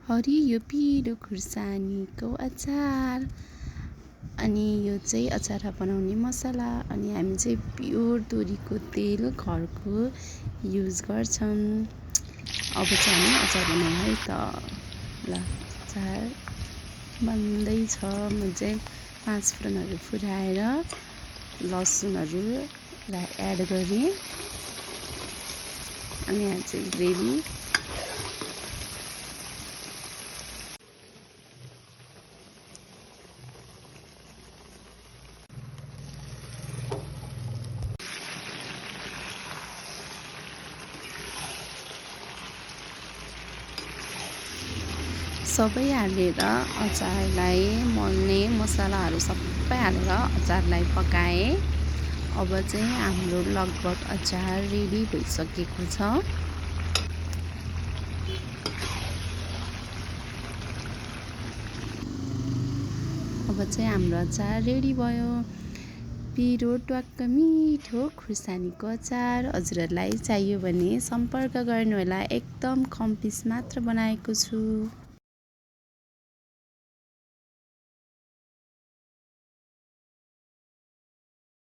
हरियो पिरो खुर्सानीको अचार। अनि यो चाहिँ अचार बनाउने मसला। अनि हामी चाहिँ प्योर तोरीको तेल घरको युज गर्छौँ। अब चाहिँ हामी अचार बनाउँ है त। ल अचार बन्दैछ। म चाहिँ 5 फोरनहरू फुराएर लसुनहरूलाई एड गरेँ। अनि यहाँ चाहिँ ग्रेभी सबै हालेर अचारलाई मल्ने मसलाहरू सबै हालेर अचारलाई पकाएँ। अब चाहिँ हाम्रो लगभग अचार रेडी भइसकेको छ। अब चाहिँ हाम्रो अचार रेडी भयो। पिरो ट्वाक्क मिठो खुर्सानीको अचार। हजुरहरूलाई चाहियो भने सम्पर्क गर्नुहोला। एकदम कम पिस मात्र बनाएको छु।